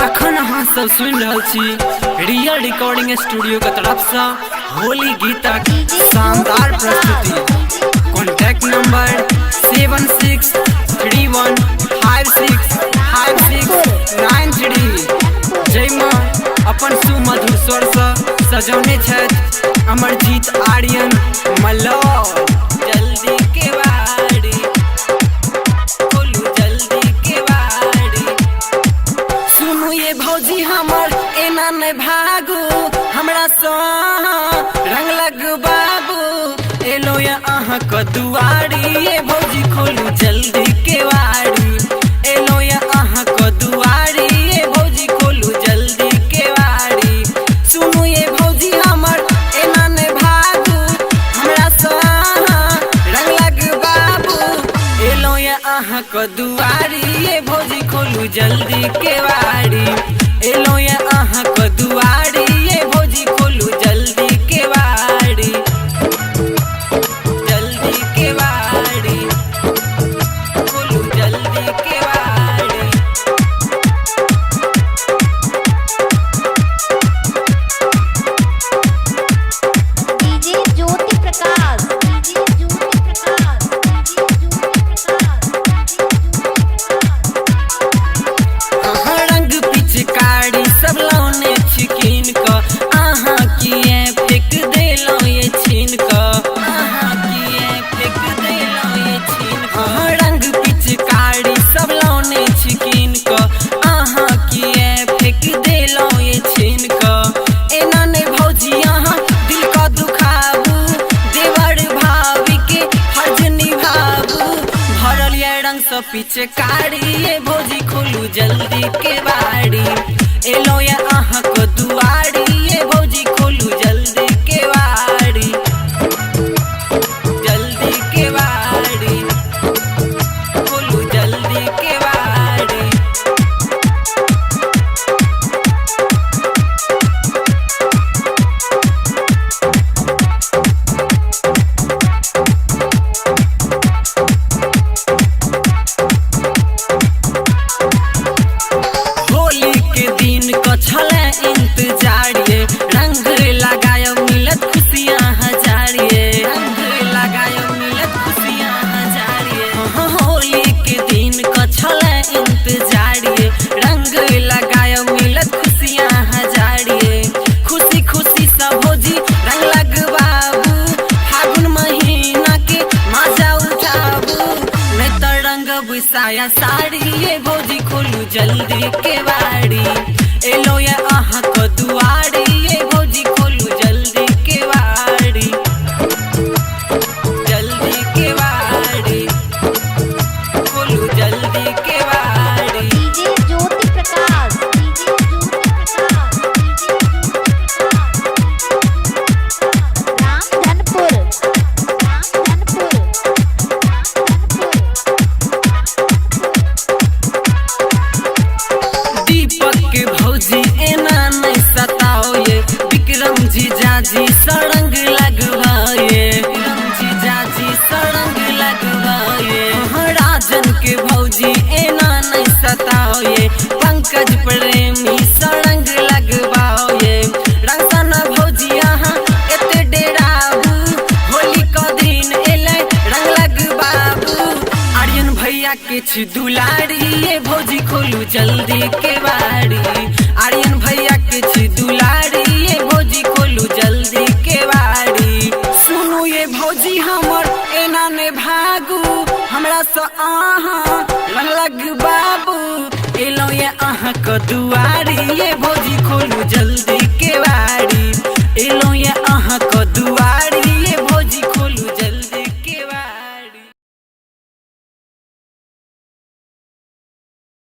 अखन अहाँ सब सुनि रहल छी रियल रिकॉर्डिंग स्टूडियो के तरफ से होली गीतक शानदार प्रस्तुति। Contact number 7631565693, जाहिमे अपन सुमधुर स्वर से सजौने छथि अमरजीत आर्यन मल्लौर। जल्दी के बारी खोलू, जल्दी के बारी। सुनू ये भौजी हमर, एना नहीं भागू हमरा सँ, रंग लग बाबू एलो या अहाँ के दुआरी। ये भौजी खोलू जल्दी के बारी, एलो या अहाँ के दुआरी। ये भौजी खोलू जल्दी के बारी। सुनू ये भौजी हमर, एना नहीं भागू हमरा सँ, रंग लग बाबू एलो या अहाँ के दुआरी। ये भौजी खोलू जल्दी के बारी, एलो या अहाँ के दुआरी। ये भौजी खोलू जल्दी के बारी, जल्दी के बारी, खोलू जल्दी के बारी। DJ Jyoti Prakash, DJ Jyoti Prakash, DJ Jyoti Prakash, DJ Jyoti Prakash. अहाँ रंग पिचकारी सब लौने छी कीन क, अहाँ किए फेंक देलौं ये छीन क, अहाँ किए फेंक देलौं ये छीन क। अहाँ रंग पिचकारी सब लौने छी कीन क, अहाँ किए फेंक देलौं ये छीन क। एना नै भौजी अहाँ दिल क दुखाबू, देवर भाभी के फर्ज निभाबू। भरल ये रंग सब पिचकारी, ये भौजी खोलू जल्दी के बारी, एलो या अहाँ के दुआरी। ये भौजी खोलू जल्दी के बारी, जल्दी के बारी, खोलू जल्दी के बारी। होली के दिन क छले इंतजार ये, रंग लगायो मिलत खुशियाँ हजार ये, रंग लगायो मिलत खुशियाँ हजार ये। हाँ, होली के दिन क छले इंतजार ये, रंग लगायो मिलत खुशियाँ हजार ये। खुशी खुशी सब भौजी रंग लगबाबू, फागुन महीना के मजा उठाबू। नहीं तो रंग साया साड़ी, ये भौजी खोलू जल्दी के बारी, एलो या अहाँ के दुआरी। ये भौजी खोलू जल्दी के बारी, जल्दी के बारी, खोलू जल्दी के बारी। DJ Jyoti Prakash, DJ Jyoti Prakash, DJ Jyoti Prakash, Ramdhanpur, Ramdhanpur, Ramdhanpur. Deepak के भौजी एना नहीं सताओ ये, विक्रम जी जाजी सरंग लगवाए, विक्रम जी जाजी सरंग लगवाए। हाँ, राजन के भौजी एना नहीं सताओ ये, पंकज प्रेमी सरंग लगवाओ ये। रंग सना भौजी अहाँ एते डेराबू, होली क दिन एलै रंग लगबाबू। आर्यन भैया के छी दुलारी, ये भौजी खोलू जल्दी के बारी, आर्यन भैया के छी दुलारी, ये भौजी खोलू जल्दी के बारी। सुनू ये भौजी हमर, एना ने भागू हमरा सँ अहाँ, रंग लगबाबू एलो ये अहाँ के दुआरी। ये भौजी खोलू जल्दी के बारी, एलो